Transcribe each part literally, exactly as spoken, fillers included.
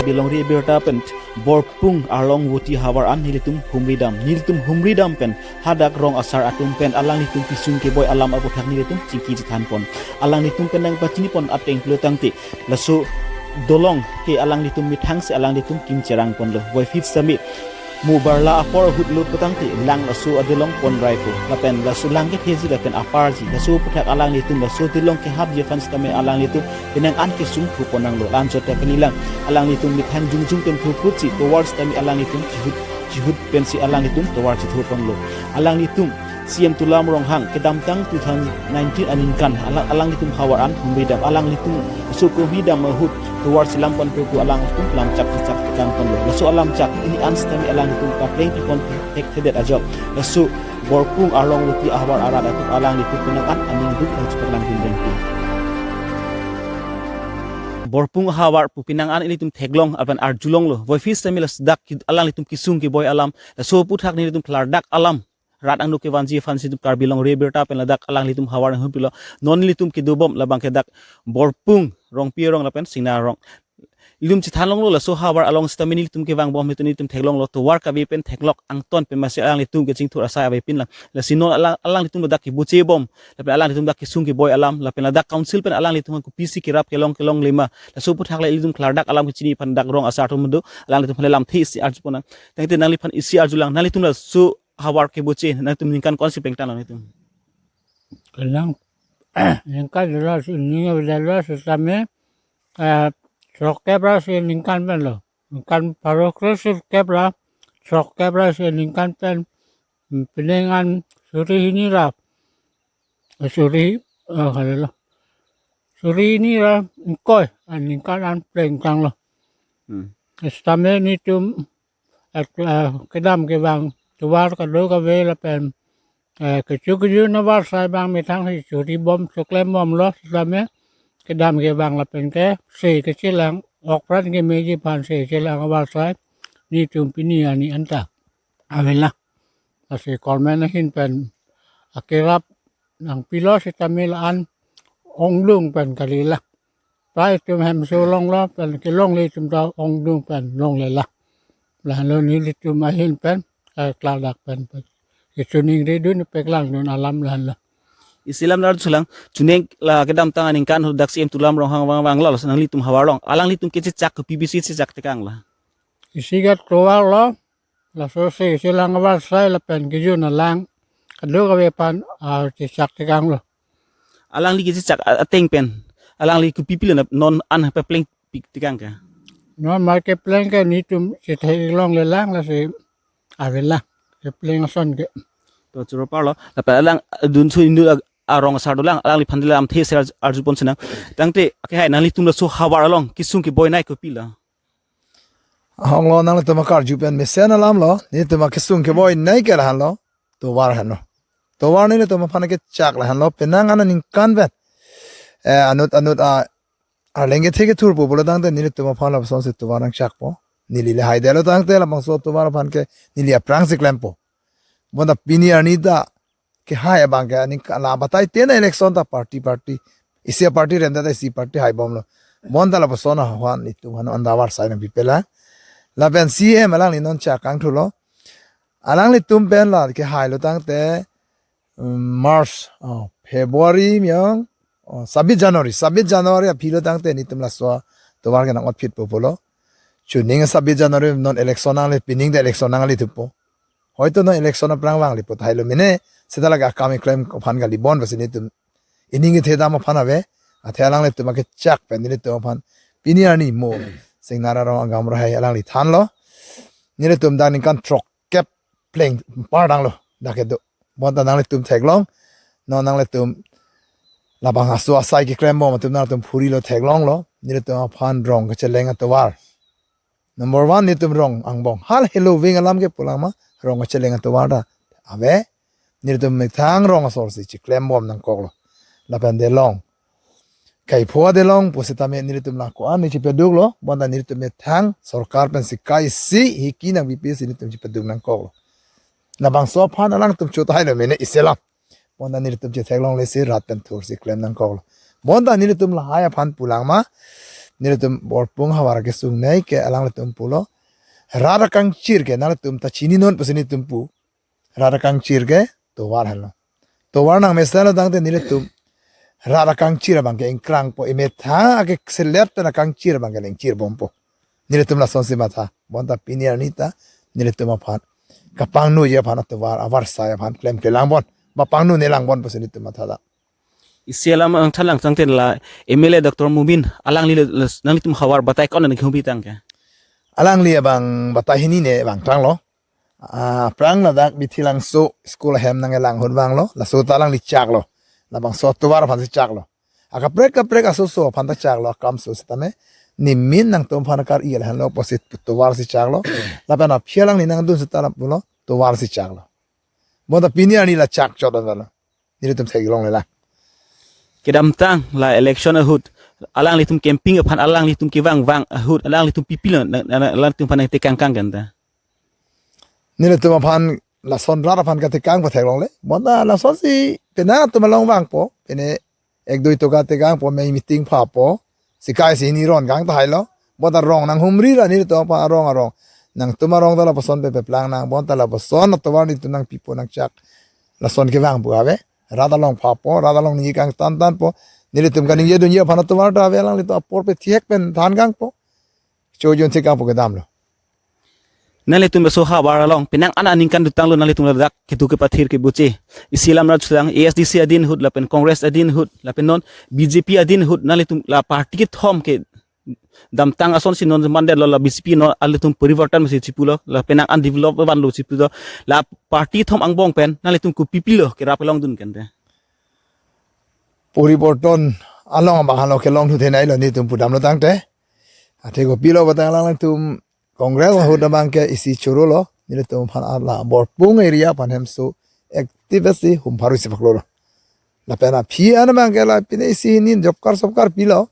Bilongri abirta pen Borpung Arlongvoti havar an nelitum humridam. Nelitum humridam pen hadak rong asar atum pen alanglitum kesung keboi alam aputhak nelitum chingki chethanpon. Alanglitum pen nangpachinipon ateng pulo tangte, laso dolong ke alanglitum methang si alanglitum kim cherangponlo. Voiphit sami mo barla apor ahut lo putangte lang laso adolong ponraipo. Lapen laso lang ketheji lapen aparji, laso aputhak alanglitum laso dolong kehapji aphan sitame alanglitum penang an kesung thupon nanglo. La-anchot ta kanilang, alanglitum methang jongjong pen thuputsi tovar sitame alanglitum chihut chihut pensi alanglitum tovar chithuponlo. Alanglitum C M Tuliram Ronghang kedamtang two thousand nineteen aningkan alang alanglitum havar an humridam. Alanglitum so humridam ahut tovar si lam ponpo pu alanglitum lamchak chechak tekangponlo. Laso alamchak pini an sitame alanglitum papleng pipon thekthedet ajok, laso Borpung Arlongvoti ahavar arat atum alanglitum penang an aning duk hajpar lang dun dengpi. Borpung ahavar pu penang an ilitum theklong lapen arjulonglo. Voiphit sami ladak ki-, alanglitum kesung keboi alam, laso aputhak nelitum klardak alam rat angno kevanji aphan si itum Karbi Longri Abirta pen ladak alanglitum havar nanghumpilo. Non nelitum kedobom labang ke dak Borpung, Rongpi arong lapen Singnar arong. Ilitum chethanlonglo, laso havar along sitame nelitum kevangbom, itum nelitum theklonglo, tovar kave pen theklok angton pen masi alanglitum kechingthur asai avepinlang. Lasi non alang, alanglitum ladak kebochebom, lapen alanglitum dak kesung keboi alam, lapen ladak council pen alanglitum kopisi kerap kelong kelongle ma, laso aputhak le ilitum klardak alam kechini aphan dak rong asar atum do, alanglitum aphan le lamthe isi arjupon nang. Tangte nangliphan isi arjulang, nanglitum laso havar keboche nangtum ningkan ko-ansi plengtanglo nangtum? Kelang ningkan jelas, ning jelas sitame, eh, throk kep ra si ningkan pen lo. Ningkan pharo kre sirkep ra, throk kep ra si ningkan pen, mm, penang an suri hini ra, eh, suri, eh, halilo. Suri hini ra ingkoi, ah, ningkan an plengtanglo. Hmm. Sitame nelitum, eh, kedam kevang tovar kadokave lapen, eh, kecho kejun avarsai abang methang si churibom choklembomlo sitame kedam kevang lapen ke se kechelang, okpran kemeji aphan se chelang avarsai nelitum pini arni anta avelang. Lasi government ahin pen akerap nangpilo sitame la-an ongdung pen kalilang. Prai atum hemso longlo pen kelongle atum ta ongdung pen longlelang. Lahenlo nelitum ahin pen, eh, klardak pen pen. Ichuning redun peklang dun alam lahenlo. Isi lam dar chulang, chuning la kedamtang aningkan hadak C M Tuliram Ronghang vangvanglo, laso nanglitum havar along alanglitum kechechak kopi bisi chechak tekanglo? Isi gat tovar lo, laso se chelang avarsai lapen kejun alang kadokave aphan, ah, chechak tekanglo. Alangli kechechak a-, ateng pen alangli kopi pilo na non an papleng pik tekang ke? Non mar kepleng ke nelitum chetheklonglelang, lasi avelang kepleng ason ke. To choro parlo, lapen alang dunso inut ag-, arong asar dolang, alangliphan lamthe isi arjupon sinang. Tangte akehai, nanglitum laso havar along kesung keboinei kopilo? Ahonglo, nanglitum akarju pen mesen alamlo, nelitum akesung keboinei ke lahenlo, tovar henlo. Tovar nelitum aphan kechak lahenlo, penang an aningkan pen, eh, anut anut a, arleng kethe kethurpo pulo tangte nelitum aphan lapusonsi tovar nangchakpo. Neli le haidetlo tangte labangso tovar aphan ke neli aphrangsi klempo. Bonta pini arni ta kehai abang ke aningkan la batai tena election ta party party, isi aparty remda ta isi party haibomlo. Bonta lapuson ahwan nelitum aphan anta avarsai nangpipelang. Lapen C M alangli non chak kangthulo. Alanglitum pen la kehailo tangte, um, March, oh, February miyong, oh, sabis January, sabis January aphilo tangte nelitum laso tovar ke nang-otphitpo pulo. Chuning sabis January non election nangle, pining ta election nangle thupo. Hoito non election aphrang vanglepo tahai lo mene, seta lake akam keklem aphan kalibom pusi nelitum ining kethedam aphan ave. Athe alanglitum akechak pen nelitum aphan pini arni mo Singnar arong agam rahai alangli thanlo. Nelitum dak ningkan throkkep pleng par tanglo dak kedo. Bonta nanglitum theklong, non nanglitum labang aso asai keklembom atum nanglitum phurilo, theklonglo, nelitum aphan rong kacheleng atovar. Number one, nelitum rong angbong. Hal helo veng alam ke pulang ma, rong kacheleng atovar ta ave. Nelitum methang rong asorsi chiklembom nangkoklo. Lapen delong, kaipho adelong pusitame nelitum la ko-an ne chipaduklo, bonta nelitum methang sorkar pensi kaisi hiki nangpipe si nelitum chipaduk nangkoklo. Labangso aphan alangtum chot hailo mene isi alam. Bonta nelitum chetheklongle si rat pen thursi klem nangkoklo. Bonta nelitum lahai aphan pulang ma, nelitum Borpung havar kesung nei ke alanglitum pulo, rat akangchir ke nanglitum ta chininon pusi nelitum pu. Rat akangchir ke tovar henlo. Tovar nangmesenlo tangte nelitum rat akangchir abang ke ingkrangpo, emethang ake selep ta akangchir abang ke lengchirbompo. Nelitum lasonsi matha. Bonta pini arni ta nelitum aphan kapangnoji aphan atovar avarsai aphan klemkle langbom, ba pangnone langbom pusi nelitum matha ta. Isi alam angthan lang tangte la M L A Doctor Momin alangli le, le, nanglitum havar batai ko-an nang humbi tang ke? Alangli abang batai hini ne vangtanglo. Ah, aphrang ladak Bithilangso school ahem nangkelang ahut vanglo, laso ta alangli chaklo. Labangso atovar aphansi chaklo. Akaprek kaprek asoso aphan ta chaklo, akam so setame. Nemen nangtum aphan kar-i lahenlo pusi tovarsi chaklo. Lapen aphi alangli nangdun seta lapulo, tovarsi chaklo. Bonta pini arni la chak chot avelo. Nelitum theklongle lang. Kedamtang la election ahut, alanglitum campaign aphan alanglitum kevang vang ahut, alanglitum pipilo na, na, na, alanglitum aphan nangtekang kang kan ta? Nelitum aphan lason rat aphan katekang pa theklongle. Bonta lasonsi penang atum along vangpo, pine ek dui toka tekangpo, mei meeting phapo, sikai si hini ron kang tahailo. Bonta rong nanghumri ra nelitum aphan arong arong. Nangtum arong ta lapuson pe peplang nang, bonta lapuson atovar nelitum nangpipo nangchak. Lason kevang pu ave. Rat along phapo, rat along ningje kangtan tanpo. Nelitum kaningje dunji aphan atovar ta ave, alanglitum apor pe thihek pen than kangpo. Chojun si kangpo kedamlo. Nanglitum laso havar along penang an aningkan dotanglo, nanglitum ladak kedo kepathir kebuche. Isi alam rat sudang A S D C adin ahut lapen Congress adin ahut lapen non B J P adin ahut nanglitum la party kethom kedamtang asonsi non mandetlo, la B J P non alitum porivartan masi chipulo, la penang an develop vanlo chipulo, la party kethom angbong pen nanglitum kopipilo kerap longdun kan ta? Porivartan along abang halo kelong thuthe neilo nelitum pudamlo tangte. Athe kopilo batang alanglitum Congress ahut abang ke isi chorolo, nelitum aphan arla Borpung area aphan hemso activist si hum pharusi paklolo. Lapen aphi an abang ke la pine isi hini job card sob card pilo.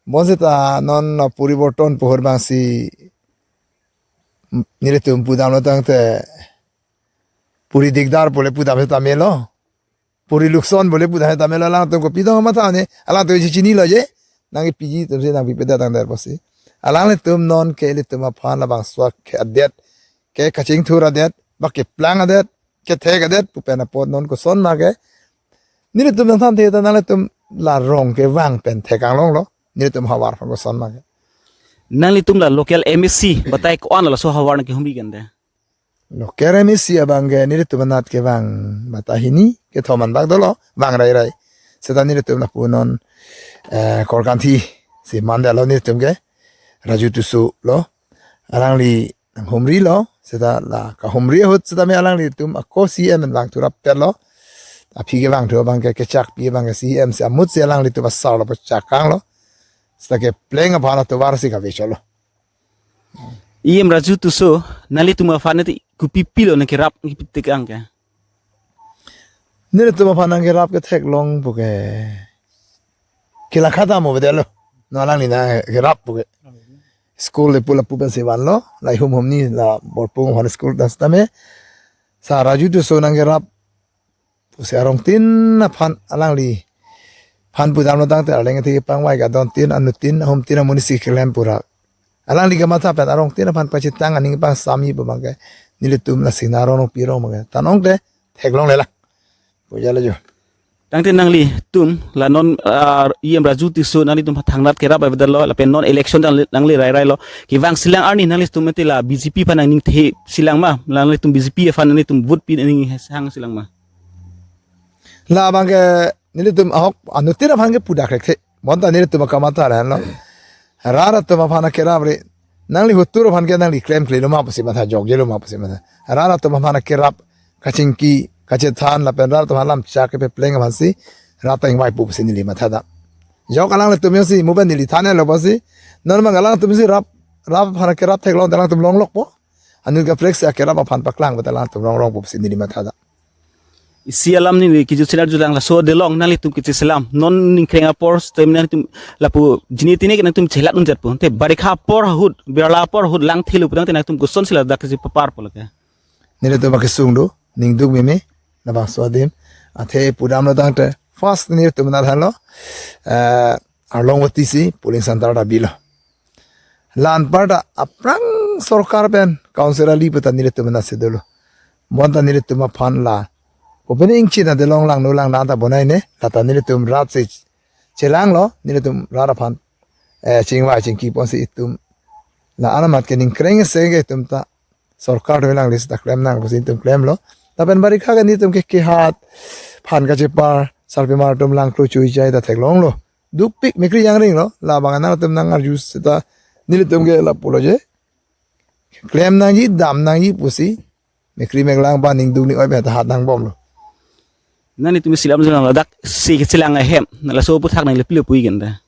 Bonseta non porivartan pu ahut abangsi nelitum pudamlo tangte puri dikdar pule pudam seta melo. Puri lukson pule pudam seta melo, alangtum kopi dong matha ne, alangtum si chinilo je. Nangkepiji atumsi nangpipedet tangdet pusi. Alanglitum non ke ilitum aphan labangso ke adet, ke kachingthur adet, ba keplang adet, kethek adet pu pen apot non koson ma ke nelitum nangthan the ta, nanglitum la rong kevang pen thekang longlo. Nelitum havar aphan koson ma ke. Nanglitum la local M A C batai ko-an laso havar nangkehumri kan ta? Local M A C abang ke nelitum anat kevang batai hini kethom anbak dolo, vang rairai. Seta nelitum lapu non, eh, Korkanthi si mandetlo nelitum ke, Raju Tisso lo. Alangli nanghumrilo, seta la kahumri ahut setame alanglitum ako C E M vangthu rapetlo. Aphi kevangthu abang ke, kechakpi abang ke C E M si amut si alanglitum asarlo, pachak kanglo. Seta kepleng aphan atovar si kave cholo. E M Raju Tisso, nanglitum aphan neti kopipilo nangkerap nangkepitik ang ke? Nelitum aphan nangkerap ketheklong pu ke, kelakha ta mo bedelo. No alangli nangkerap pu ke. School le pula pu pensi vanlo, la ihum humni la Borpung aphan school ta setame. Sa Raju Tisso nangkerap pusi arongtin aphan alangliphan pudamlo tangte arleng athe pangvai kadon tin, anut tin, ahum tin, amonit si kelem pura. Alangli kamatha pen arongtin aphan pachethang aning pangsamji pu abang ke nelitum la sina rong pi rong abang ke ta nong te theklongle lang. Puja la jo. Tangte nanglitum la non, ah, E M Raju Tisso nanglitum thangnat kerap avedetlo lapen non election nangli, nangli rairailo. Kevang silang arni nanglitum mete la B J P aphan nangning the silang ma? Nanglitum B J P aphan nanglitum vote pi nangning hang silang ma? La abang ke nelitum ahok anuttin aphan ke pudak rekthe. Bonta nelitum akamatha lahenlo. Rat atum aphan akerap ri. Nangli hotur aphan ke nangli klemklelo ma pusi matha, jokjelo ma pusi matha. Rat atum aphan akerap kachingki, kachethan lapen rat atum alam chak kepepleng aphansi rat ta ingvaipo pusi neli matha ta. Jok alanglitum jongsi mo pen neli thanlo pusi. Non abang alangtum si rap, rap aphan akerap theklong ta alangtum longlokpo. Anut kaprek si akerap aphan paklang pu ta alangtum longlongpo pusi neli matha ta. Isi alam neli kejut sinar julang laso adelong nanglitum kechiselam. Non ningkreng apor stem nanglitum lapu jini tini ke nangtum chelat unjatpo. Te barikha apor ahut, birla apor ahut lang thelu pu tangte nangtum kosonsi ladak kesi paparpo lake? Nelitum akesung do, ningduk meme, labangso adim. Athe pudamlo tangte first nelitum nat hanlo. Eh, arlong voti si polling center ta bilo. La anparta aphrang sorkar pen council ali puta nelitum nasi dolo. Bonta nelitum aphan la kopine ingchina delong langno langna ta bonai ne, lata nelitum rat si chelanglo, nelitum rat aphan eh, chingvai chingki ponsi itum la anamat ke ningkreng isi ke itum ta sorkar atum alangli seta klem nang pusi itum klemlo. Lapen barikha ke nelitum ke kehat aphan kachepar sarpimar atum langklu chuijai ta theklonglo. Dukpik mekri jangring lo. Labang nangtum nang arju seta nelitum ke lapulo je, klem nangji, dam nangji pusi mekri meklang pa ningduk ning-oi pen ta hat nangbomlo. Nanglitum si lam jong ladak si kechelang ahem, na laso aphuthak nangli pilo pu-ik anta.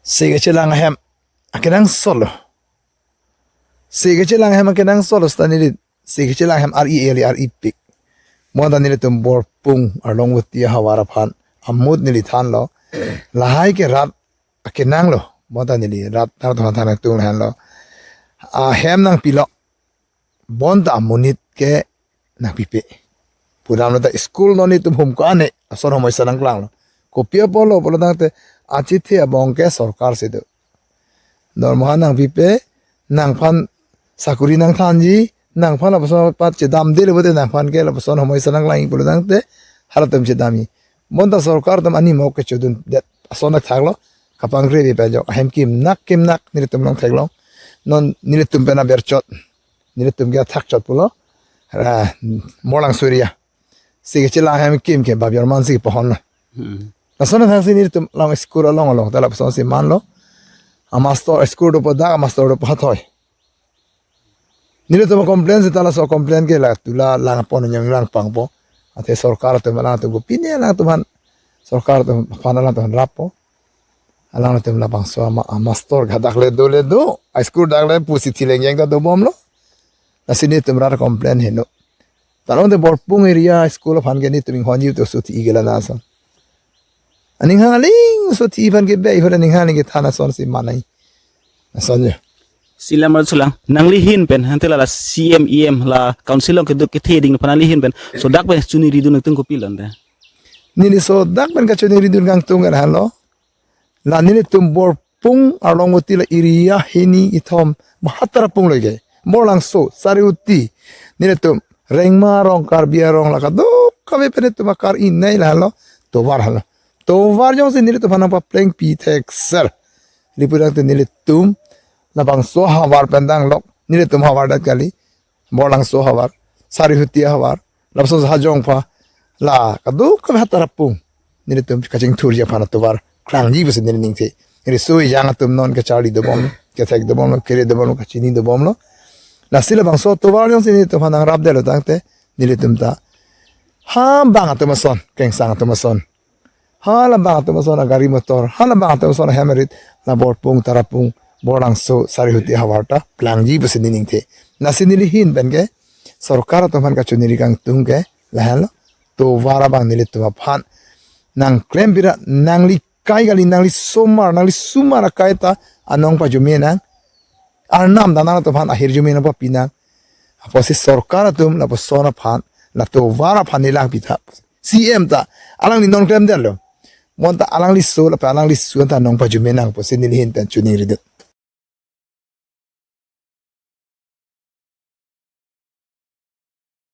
Si kechelang ahem akenangsot lo. Si kechelang ahem akenangsot lo seta neli si kechelang ahem ar-i eli ar-ipik. Bonta nelitum Borpung arlong voti ahavar aphan amut neli thanlo. Lahai ke rat akenanglo. Bonta neli rat tar than than tung lahenlo. Ahem nangpilo. Bonta amonit ke nangpipe. Pudamlo ta school non itum hum ko-an ason homoisa nangklanglo. Kopi apotlo pulo tangte achethe abong ke sorkar si do. Dormoha nangpipe, nangphan sakuri nangthanji, nangphan lapuson pat chedamde le bote nangphan ke lapuson homoisa nangklang pulo tangte halatum chedamji. Bonta sorkar atum animok ke chodundet ason thaklo. Kapangkri di pajok ahem kimnak kimnak nelitum along theklong. Non nelitum pen aberchot. Nelitum ke athakchot pulo. Ah, Borlangso area. Si kechelang ahem kim ke babiar man si pahon lo. Hmm. Lason thang si nelitum along school along along ta lapuson si manlo. Amastor school dopo dak, amastor dopo hathoi. Nelitum complain seta laso complain ke la tula lang pon nyong lang pangpo. Athe sorkar atum alangtum kopine alangtum aphan, sorkar atum aphan alangtum aphan rappo. Alangtum labangso ama, amastor ke dak le do le do. A school dak le pusi thileng jeng ta dobomlo. Lasi nelitum rat complain heno. Talong te Borpung area school aphan ke nelitum inghonji to suthi igela na ason. Aning hang aling suthi aphan ke be ihora ning hang aling kethan ason si manai. Ason jo. Si lamar sulang. Nangli ahin pen, ante la, la C M, E M, la council along keduk kethe ding aphan nangli ahin pen. So dak pen choningri dun nangtum kopilo anta. Neli so dak pen kachoningri dun kangtung kan halo. La nelitum Borpung arlong voti la area hini kethom bahatar apung lege. Borlangso, Sarihuti, nelitum Rengma arong, Karbi arong la kadokave pen nelitum akar inai la halo, tovar halo. Tovar jongsi nelitum aphan nangpaplengpi thekser. Lapu tangte nelitum labangso havar pen danglok, nelitum havar dat kali. Borlangso havar, Sarihuti havar, lapuson Hajong pha, la kadokave hatar apung nelitum kachingthurji aphan atovar klangji pusi neli ningthe. Neli sui jang atum non kacharli dobom, kethek dobom, kere dobom, kachini dobomlo. Lasi labangso tovar jongsi nelitum aphan nangrapdetlo tangte nelitum ta ha bang atum ason, kengsang atum ason, ha labang atum ason agari motor, ha labang atum ason ahem arit, la Borpung, Tarapung, Borlangso, Sarihuti havar ta plangji pusi neli ningthe. Lasi neli ahin pen ke sorkar atum aphan kachoningri kangtung ke lahenlo. Tovar abang nelitum aphan nangklem pira, nangli kai kali, nangli somar, nangli sumar akai ta anong pajume nang. Arnam ta nangtum aphan ahirjume nangpapi nang. Apotsi sorkar atum lapuson aphan, la tovar aphan neli langpi tha. C M ta alangli non klemdetlo. Bonta alangli so lapen alangli su anta anong pajume nang pusi neli ahin pen choningri dun.